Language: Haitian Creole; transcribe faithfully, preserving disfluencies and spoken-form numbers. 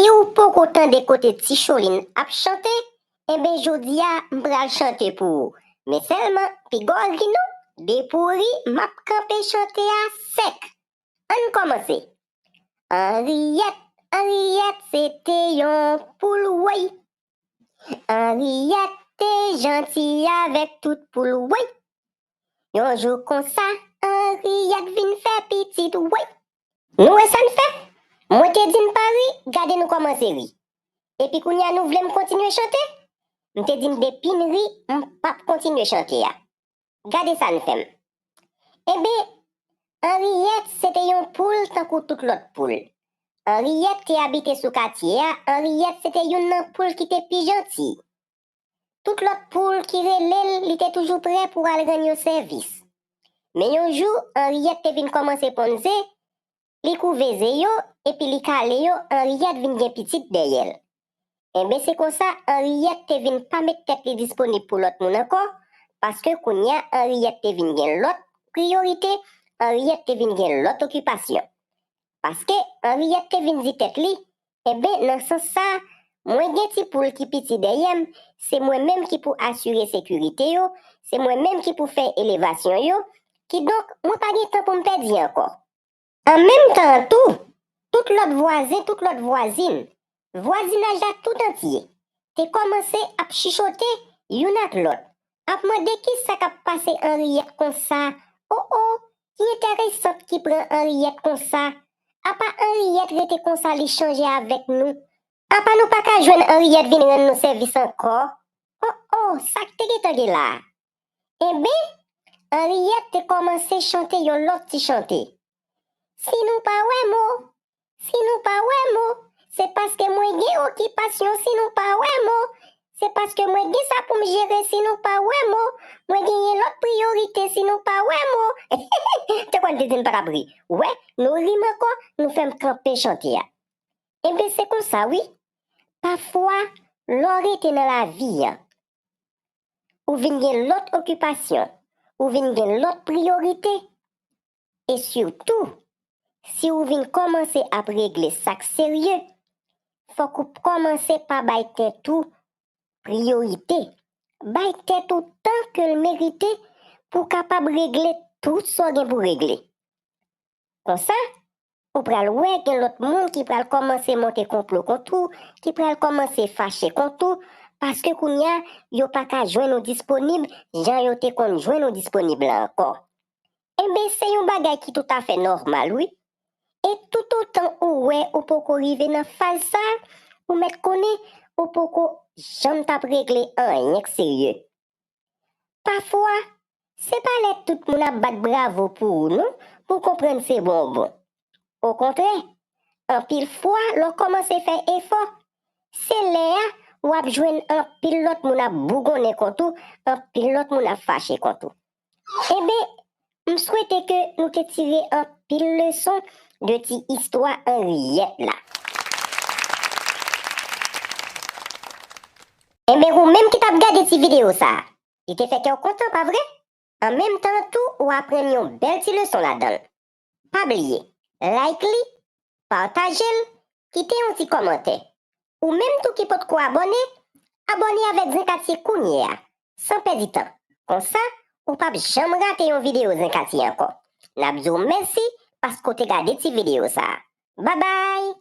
Si w poko tande kote Ti Cholin ap chante, enben jodi a m pral chante pou ou. Men sèlman, piga w ri non, depi w ri, m ap kanpe chante a sèk. Ann kòmanse. Anriyèt, Anriyèt, se te yon poul woy. Anriyèt te janti avèk tout poul woy. Yon jou konsa, Anriyèt vin fè pitit woy. Nou wè sa n fè? Mwen te di n pa ri, gade nou kòmanse ri. Epi kounye a nou vle m kontinye chante? M te di n depi n ri, m p ap kontinye chante a. Gade sa n fè m. Enben, Anriyèt se te yon poul tankou tout lòt poul. Anriyèt te abite sou katye a, Anriyèt se te youn nan poul ki te pi janti. Tout lòt poul ki rele l, li te toujou prè pou al rann yo sèvis. Men yon jou, Anriyèt te vin kòmanse ponn ze, li kouve ze yo, epi li kale yo, Anriyèt vin gen pitit dèyè l. Enben, se konsa, Anriyèt te vin pa met tèt li disponib pou lòt moun ankò, paske kounye a, Anriyèt te vin gen lòt priyorite, Anriyèt te vin gen lòt okipasyon. Paske Anriyèt te vin di tèt li, enben, nan sans sa, mwen gen ti poul ki piti dèyè m, se mwen menm ki pou asire sekirite yo, se mwen menm ki pou fè elevasyon yo, kidonk, mwen pa gen tan pou m pèdi ankò. An menm tan an tou, tout lòt vwazen, tout lòt vwazin, vwazinaj la tout antye, te kòmanse ap chichote youn ak lòt, ap mande kisa k ap pase Anriyèt konsa. O, o, ki enteresant ki pran Anriyèt konsa? Apa Anriyèt rete konsa li chanje avèk nou? Apa nou pa ka jwenn Anriyèt vin rann nou sèvis ankò? O, o, sa k te gentan gen la a? Enben, Anriyèt te kòmanse chante yon lòt ti chante. Si nou pa wè mo, si nou pa wè mo, se paske mwen gen okipasyon, si nou pa wè mo, se paske mwen gen sa pou m jere, si nou pa wè mo, mwen genyen lòt priyorite, si nou pa wè mo. Te kwè n te di n pa t ap ri. Wè, nou ri m ankò, nou fè m kanpe chante a. Enben, se konsa, wi. Pafwa, lè w rete nan lavi a, ou vin gen lòt okipasyon, ou vin gen lòt priyorite. E sitou, si w vin kòmanse ap regle sa k serye, fòk ou kòmanse pa bay tèt ou priyorite. Bay tèt ou tan ke l merite pou w kapab regle tout sa w gen pou regle. Konsa, ou pral wè gen lòt moun ki pral kòmanse monte konplo kont ou, ki pral kòmanse fache kont ou, paske kounye a, yo pa ka jwenn ou disponib jan yo te konn jwenn ou disponib la ankò. Enben, se yon bagay ki toutafè nòmal, wi. E toutotan ou wè ou poko rive nan faz sa a, ou mèt konnen ou poko janm t ap regle anyen k serye. Pafwa, se pa lè tout moun ap bat bravo pou ou non, pou w konprann se bon w bon. Okontrè, anpil fwa, lè w kòmanse fè efò, se lè a w ap jwenn anpil lòt moun ap bougonnen kont ou, anpil lòt moun ap fache kont ou. Enben, m swete ke nou te tire anpil leson de ti istwa Anriyèt la. Enben, ou menm ki t ap gade ti videyo sa a, li te fè kè w kontan, pa vre? An menm tan tou, ou aprann yon bèl ti leson ladan l. Pa bliye, like li, pataje l, kite yon ti kòmantè. Ou menm tou ki potko abòne, abòne avèk Zen Katye kounye a, san pèdi tan. Konsa, ou p ap janm rate yon videyo Zen Katye ankò. N ap di w mèsi paske w te gade ti videyo sa a. Babay!